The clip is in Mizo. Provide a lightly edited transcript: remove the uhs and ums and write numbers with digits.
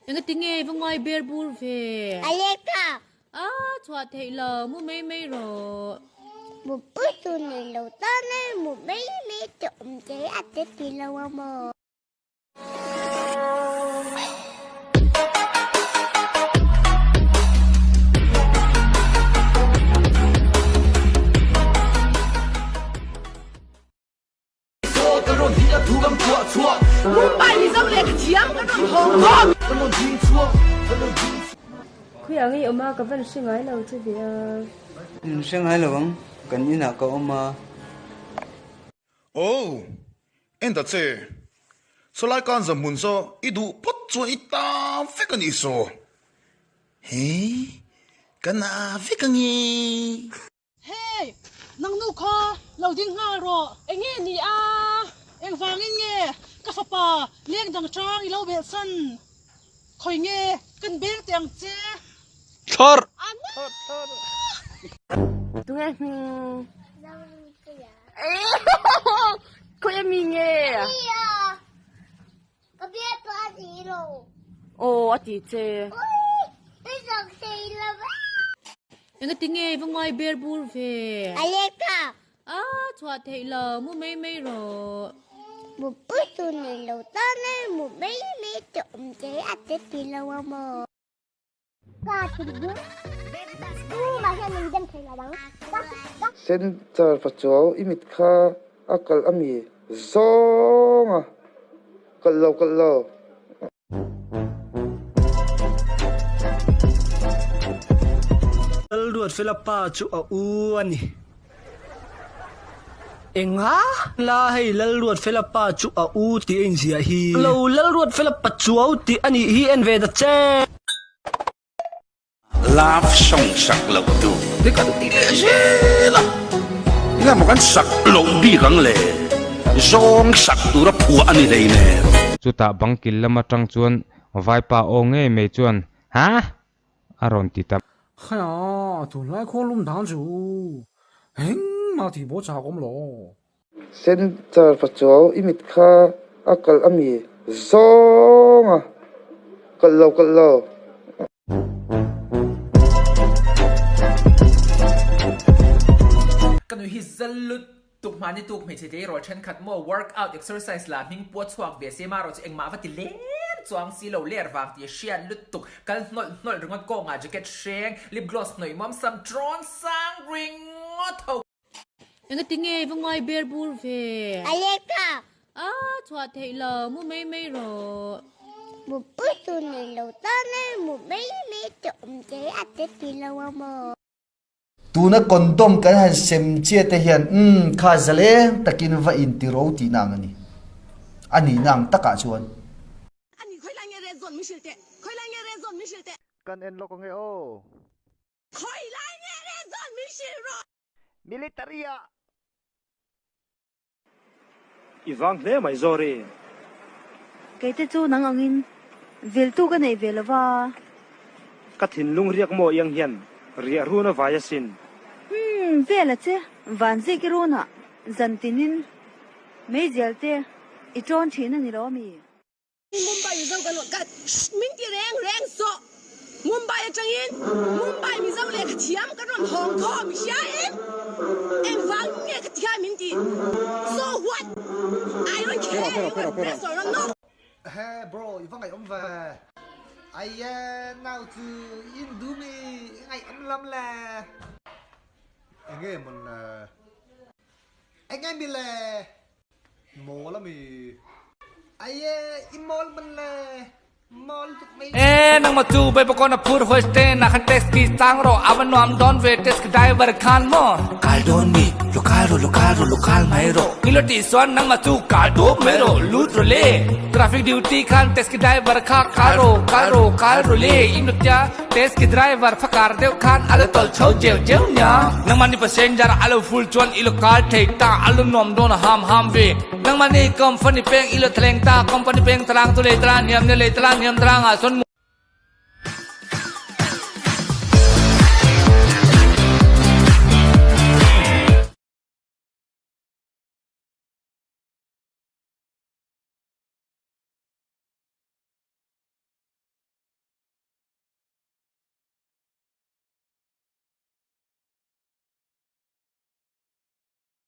Engati nge i va ngai ber bur ve? A lek phak. A chhuah theih lo, mu mai mai rawh. Mutpui tu nei lo tan a mu mai mai te awm che a te ti lo a maw? Mumbai Mizo lehkha thiam kan rawn hawng khawm. Khawiah ngei awm a, ka van hre ngai lo che ve a. Min hre ngai lo ang, kan inah ka awm a. Aw, en ta che. Sawlai kan za hmun saw i duh phawt chuan i ta vek a nih saw. He, ka na vek ange. Hey! Nang nu kha lo ding nghal rawh. Enge ni a? Engvangin nge ka fapa leng dang chang i lo belh san? Khawi nge kan beng teh ang che? Thlawrh! Tunge hming? Khawi ami nge? Ka biak pawh a ti lo. Aw a ti che. Ui! I zawk thei lo va. Engati nge i va ngai ber bur ve? A lek phak. A chhuah theih lo, mu mai mai rawh. Mutpui tu nei lo tan a mu mai mai te awm che a te ti lo a maw? Ka ti bur. Tu mah hian min dem thei lo ang. Ka ka. Center pachuau i mit kha a kalh a mi zawng a kalh lo kalh lo. Lalruatfela pa chu a u a ni. Enga? La hei Lalruatfela pa chu a u tih a inziah hi. Lo Lalruatfela pa chuau tih a nih hi en ve ta che. Love song sak loh tu hi kan ti leh zel a, enge maw kan sak loh bik ang le, zawng sak tura phuah a ni hleinem. Chutah bangkil lam atang chuan vaipa aw ngei mai chuan, Ha? a rawn ti ta. Khaia, tunlai khualum dan chu engmah tih pawh chak awm lo. Center pachuau i mit kha a kalh a mi zawng a kalh lo kalh lo. Ka nui hi zal lut tuk hmani tuk hmeichhe tleirawl thenkhat maw workout exercise la hming pua chhuak ve se marawh chu engmah va ti lem chuang si lo ler vang tih a hriat lut tuk kal hnawlh hnawlh ringawt kawngah jacket hreng lip gloss hnawih mawm sam trawn sang ringawt ho. Engati nge i va ngai ber bur ve? A lek phak. A chhuah theih lo, mu mai mai rawh. Mutpui tu nei lo tan a mu mai mai te awm che a te ti lo a maw? Tuna condom kan han sem chiah te hian umm kha zaleng takin va inti ro tihna ang a ni. A nihna ang takah chuan. Kan en lawk ange aw. Military ah. I vang hle mai Zawri. Kei te chu nang angin viltu ka nei ve lova. Ka thinlung riak maw iang hian riah run a vai asin. Umm vel a che van zik i runah zan tinin meizial te i tawn thin a ni lo ami? Mumbai Mizo kan ka min ti reng reng sawh Mumbai atangin Mumbai Mizo lehkha thiam kan rawn hawng khawm i hria em? Engvang nge ka thiam min ti? So what? I don't care you are best or not. He bro i va ngaih awm ve. Aye nau chu in du mi i ngaih awm lam le. Enge mawn le. Enge mi le. Mawl a mi. Aye i mawl man le. Mawl tuk mai. E nangma chu bai pakon a phur hoi te na khan taxi ki chang ro avan nuam don ve taxi driver khan mo kal don mi lokal ro lokal ro lokal mai ro ilo ti chuan nangma chu kal dup mai ro lut ro le traffic duty khan taxi driver kha kal ro kal ro kal ro le ino tia Taxi driver phakar deuh khan a lo tawlh chho cheu cheu nia. Nangmahni passenger a lo full chuan i lo kal thei ta, a lo nuam dawn ham ham ve. Nangmahni company peng i lo thleng ta, company peng tarang chu lei tala hniam nia lei tala hniam tarang ah sawn.